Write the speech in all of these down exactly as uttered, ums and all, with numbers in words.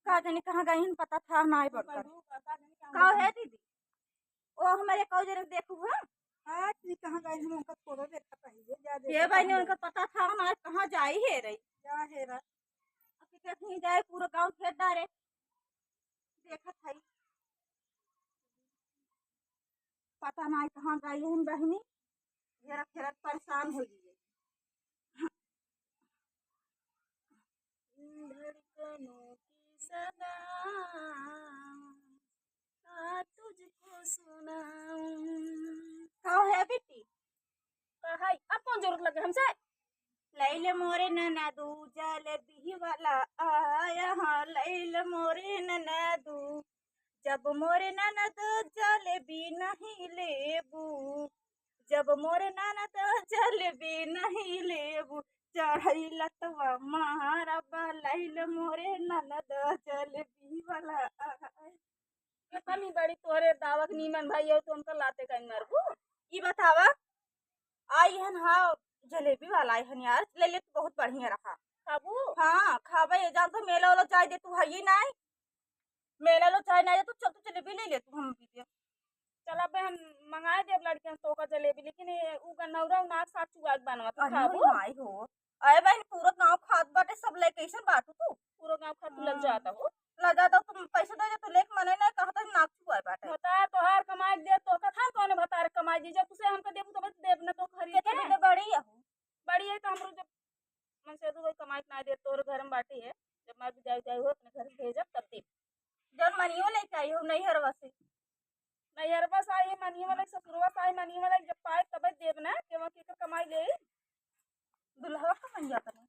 का जानी कहाँ गई हन, पता था ना आई बड़का। का है दीदी? ओ हमारे कौ जरे देखू है। हाँ, तू कहाँ गई हन, उनका थोड़ा देखा पहिले, जा ये देखा बहनी, उनका पता था ना कहाँ जाई है रही। जा है रहा। अब कहीं जाए, पूरा गाँव घेर डारे। देखत हई। पता नाई कहाँ गई हन बहनी, घेरत घेरत परेशान हो गई। धड़कनों की सदा, आ तुझको सुनाऊं। का है बेटी? का है? अब कौन जरूरत लगे हमसे? लैले मोरे ननदू जलेबी वाला आया, हाँ, लैले मोरे ननदू। जब मोरे ननद जलेबी नहीं लेबू, जब मोरे ननद जलेबी नहीं लेबू, चढ़ई लतवा मारब, लैले मोरे ननद जलेबी वाला आया। ये कमी बड़ी तोहरे दावक नीमन भाई हो, तो हमका लाते कहीं मरबू। ई बतावा, आई हन, हाँ, जलेबी वाला आई हन यार, ले ले तू, बहुत बढ़िया रहा। खाबू? हाँ, खाबे, ये जान तो मेला वाला जाए दे तू, है ही नाई। मेला लो चाहे ना, तू चल, तू जलेबी ले ले तू, हम भी दे। चल, अबे हम मंगाए देब लड़कियन से तोका जलेबी, लेकिन ये उ गनौरा उ नाक साथ चुआ के बनवा, तू अरे खाबू? माई हो, अरे बहन, पूरा गाँव खात बाटे, सब ले कैसे बाटू तू? पूरा गाँव खात तू लग जाता हो। लग जाता, तुम पैसे दे दे, तू लेके मने ना कहता नाक चुआ बाटे। भतार तोहार कमाई दे, तोका हम कौन भतार कमाई दी, जब तुसे हमका देबू तब देब ना तो खरीद के। कितना दे बड़ी है हो? बड़ी है तो हमरो जब मन से दू कोई कमाई ना दे, तोर घर में बाटी है, जब मार जाए जाए हो अपने घर भेजब तब देब। जौन मनियो लेके आई हो नैहरवा से। नैहरवा से आई है मनियो वाला, ससुरवा से आई मनियो वाला, जब पाए तब देब ना, के वहाँ केकर कमाई ले? दुल्हवा कमाई अपने।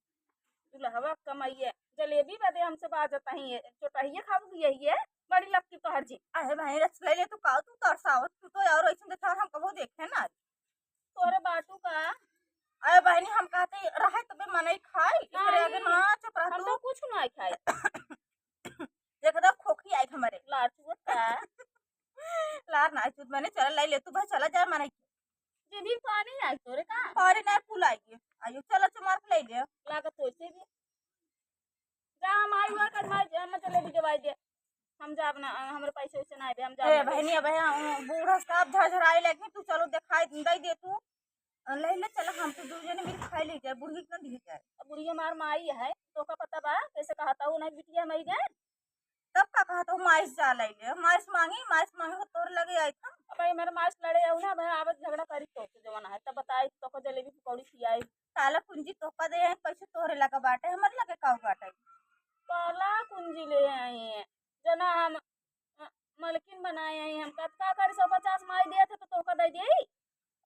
दुल्हवा कमाइए, जलेबी बदे हमसे बाजत ही है, चोटाइए खाबू की यही है, बड़ी लगती तोहर जी। अरे भाई रस ले ले तू, का तू तरसावत, तू तो और ऐसे देखा हम कबो देखे ना। तोरे बाटू का? अरे बहनी, हम कहते रहे तबे मनई खाई, एकरे आगे नहीं, ना चुप रह हम तू। तो कुछ ना खाई। एकदम खोखी आई हमरे। लार चुअत का? लार ना चुअत, मने चला लाई ले तू भाई, चला जा मनई। जीभी पानी आई तोरे का? अरे ना कुल आई। आयो चला चमार के ले ले। लागत होइसे भी। जा हम आई हुआ कर मार, हम जलेबी देवाई दे। हम जाब ना, हमरे पैसे वैसे ना आवे, हम जाब ए ना। बहनी, अब यहाँ बूढ़ा साहब झरझराए लगे, तू चलो देखाई दे दे तू। ले ले चला, हम तो दू जने मिल खाई ले जाए, बुढ़ी के ना दी जाए। अब बुढ़िया मार माई है, तोका पता बा कैसे कहता हूँ ना बिटिया मरी गए। तब का कहता हूँ माइस जा ले ले, माइस मांगी, माइस मांगी तो तोर लगे आई था। अब भाई हमारे माइस लड़े आऊ ना, भाई आवत झगड़ा करी तो के जवन है, तब बताई तोका जलेबी पकौड़ी खियाई। ताला कुंजी तोका दे आई, पैसे तोरे लगा बाटे, हमारे लगे काऊ बाटे। ताला कुंजी ले आई है, जना हम अ, मलकिन बनाए आई हम, कतका करी सौ पचास माई देत है तो तोका दे देई।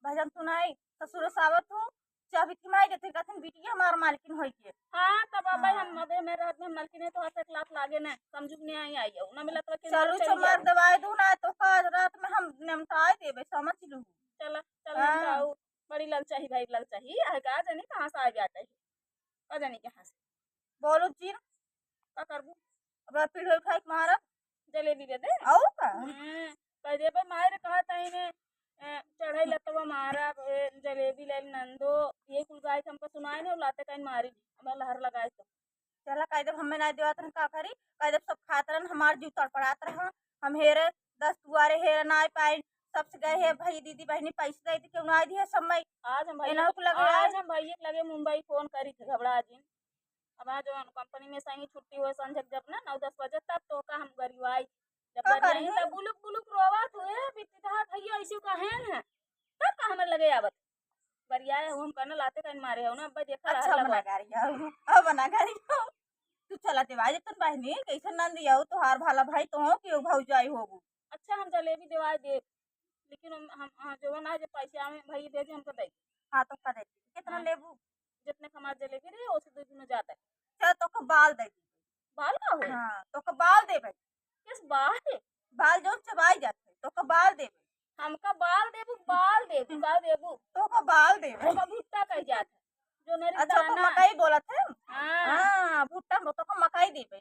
भजन सुनाई, ससुर सावत हूँ, चाबी थी माई देते, कहथिन बिटिया हमार मालकिन होई के। हाँ, तब अब भाई हाँ। हम, अबे हमें रात में मलकिन है तो हाथ एक लात लागे ना, समझू के नहीं आई, आई हो, ना मिला तो के चलू चली चमार जाओ। दवाई दू ना, तो का रात में हम निमटाई देबे, समझ लू। चला, चल हाँ। निमटाऊ, बड़ी ललचाही भाई, ललचाही, आए का जानी कहाँ से आ गया है, का जानी कहाँ से। बोलो जी। का करबू? अब पीढ़ खाई मारा। जलेबी दे दे। आऊ का? हम्म, कह देबे मार कहा ताई ने, ए, चढ़ाई लतवा मारा, ए, जलेबी ले नंदो, ये कुल गाय के हमको सुनाए ने, लाते कहीं मारी, हमें लहर लगाए तो। चला, कह देब हमें ना देवत रहन, का करी? कह देब सब खात रहन, हमार जीव तड़पड़ात रहा, हम हेरे, दस दुआरे हेरे ना पाइन, सबसे गए हे भाई, दीदी, बहनी, पैसे दे दी, क्यों ना दिए समय? आज हम भाई एनहु के लगे आज आज हम भाई के लगे मुंबई फोन करी थे, घबरा जिन। अब आज जवन कंपनी में सही छुट्टी होए, संझक जब ना नौ दस बजे, तब तो का हम गरियाई। जब का गरियाई करी? तब बुलुक बुलुक रोवत हुए, बित्तीदार भैया ऐसे कहे हैं, तब का हमर लगे आवत? गरियाए हम कहने लाते कहीं मारे हो ना, अब देखा अच्छा रहल बना बा। गारी हो, अब बना गारी हो। तू चला देवाई देतन बहनी, कैसे नंद आओ तोहार भाला भाई तो हो कि भौजाई होबू। अच्छा हम जलेबी देवाई दे, लेकिन हम, हम, हाँ, जवन आज पैसे आवे, भाई भेजे, हमको दे। हाँ, तो का दे दी? कितना हाँ। लेबू? जितने का हमार जलेबी रही, ओसे दो दिन में जाता है। चल, तोका बाल दे दी। बाल का होई? हाँ, तोका बाल देबे। किस बाल? बाल जौन चबाई जात है, तोका बाल देबे। हमका बाल देबू, बाल देबू, का देबू? तोका बाल देबे। तोका भुट्टा कह जात है। जो नरी अच्छा, तो दाना। मकई बोलत है? हाँ। हाँ, भुट्टा में तोका मकई देबे।